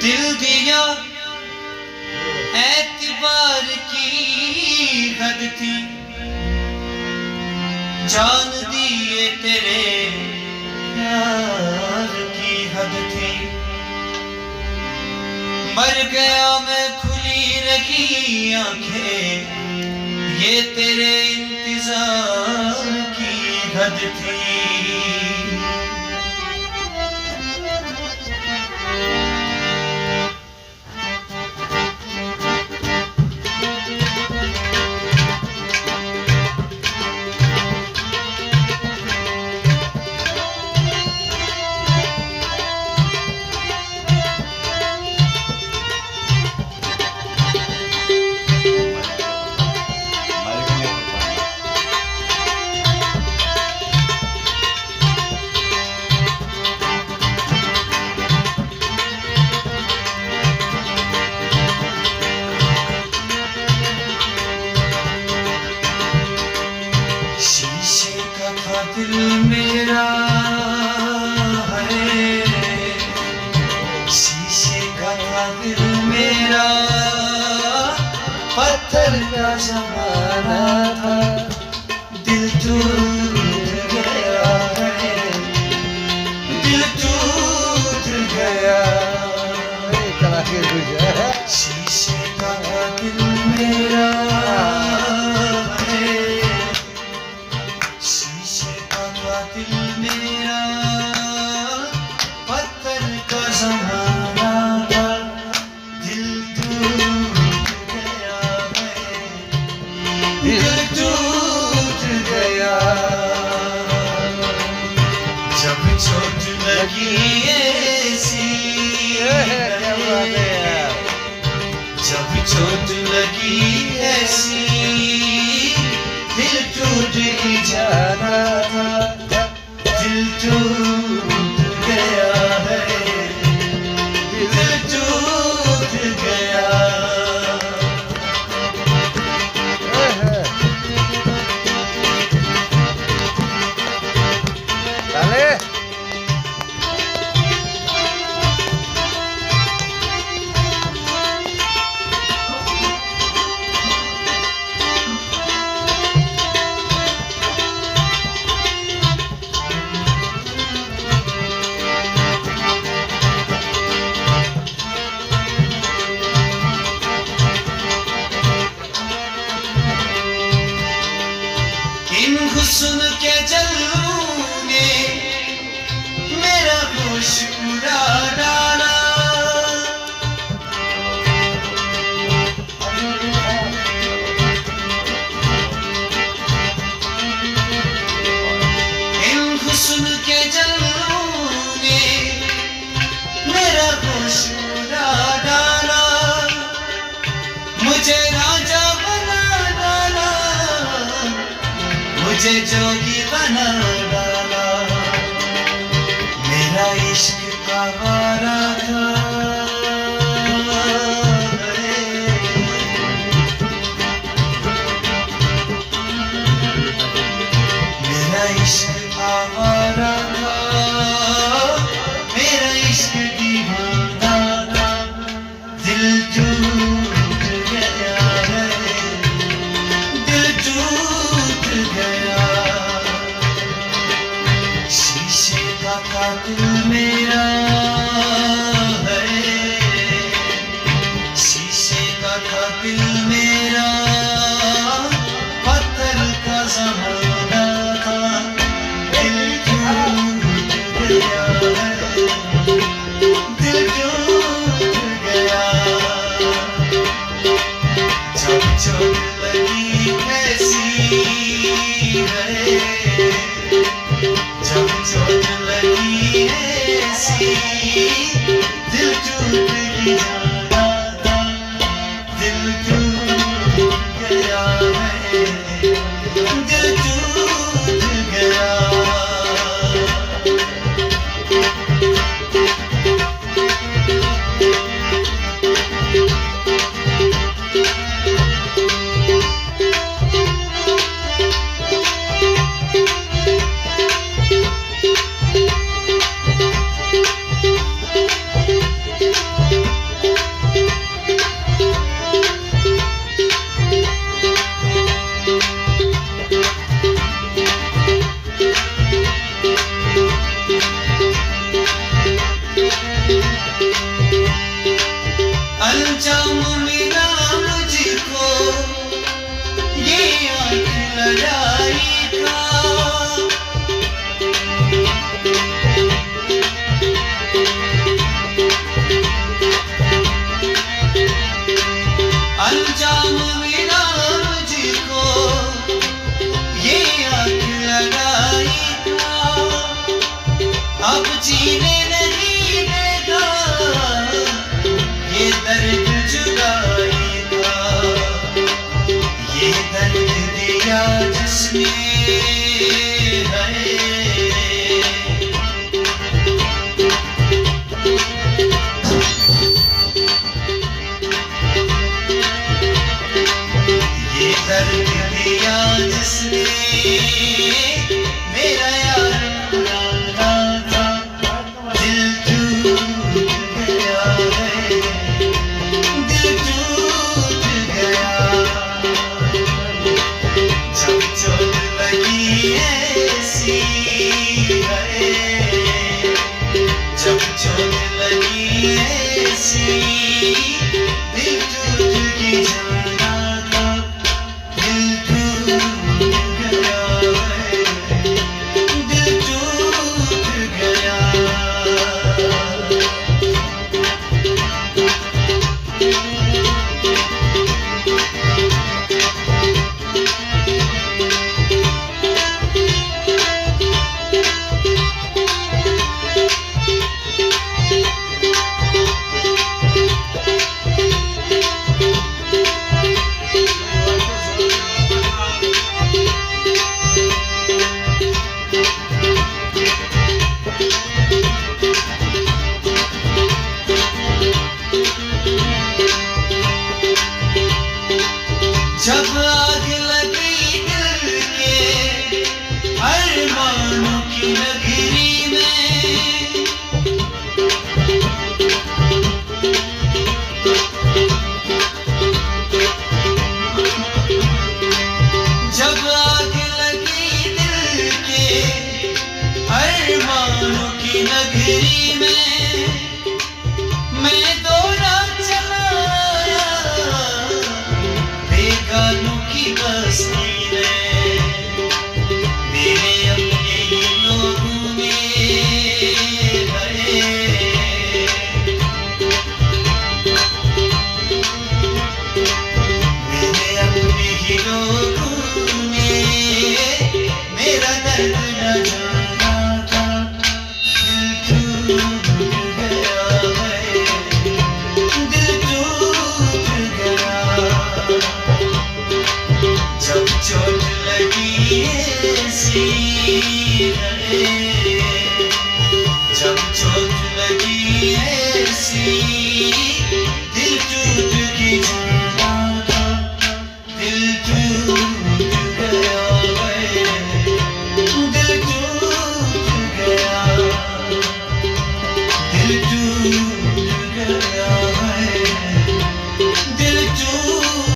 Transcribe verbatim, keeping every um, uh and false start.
دل دیا اعتبار کی حد تھی، جان دیے تیرے پیار کی حد تھی۔ مر گیا میں، کھلی رہی آنکھیں، یہ تیرے انتظار کی حد تھی۔ شیشے کا تھا دل میرا، ہے، شیشے کا تھا دل میرا، پتھر کا زمانہ تھا، دل ٹوٹ گیا ہے، دل ٹوٹ گیا۔ اے، کلا کے گزر۔ شیشے کا تھا دل میرا، ہے، شیشے کا تھا دل میرا، پتھر کا زمانہ تھا، دل ٹوٹ گیا ہے، دل ٹوٹ گیا۔ جب چوٹ لگی ایسی، اے، کیا بات ہے یار۔ جب چوٹ لگی ایسی، دل ٹوٹ ہی جانا تھا، دل ٹوٹ گیا ہے، دل ٹوٹ گیا۔ ان حسن کے جلووں نے میرا ہوش اڑا ڈالا۔ ان حسن کے جلووں نے میرا ہوش اڑا ڈالا، مجھے راجا بنا ڈالا، مجھے جوگی بنا ڈالا۔ میرا عشق آوارہ تھا، میرا عشق آوارہ تھا، میرا عشق دیوانہ تھا، دل ٹوٹ گیا ہے، دل ٹوٹ گیا۔ شیشے کا قاتل میرا ہے، شیشے کا قاتل میرا، پتھر کا زمانہ تھا، دل ٹوٹ تیری میں، میں دورہ چلایا، بیگانوں کی بستی میں، میرے اپنے ہی لوگوں میں بڑے۔ میرے اپنے ہی لوگوں میں میرا درد نہ جانا تھا، دل ٹوٹ گیا ہے، دل ٹوٹ گیا۔ جب چوٹ لگی ایسی، جب چوٹ لگی ایسی، دل ٹوٹ کے جانا تھا، دل ٹوٹ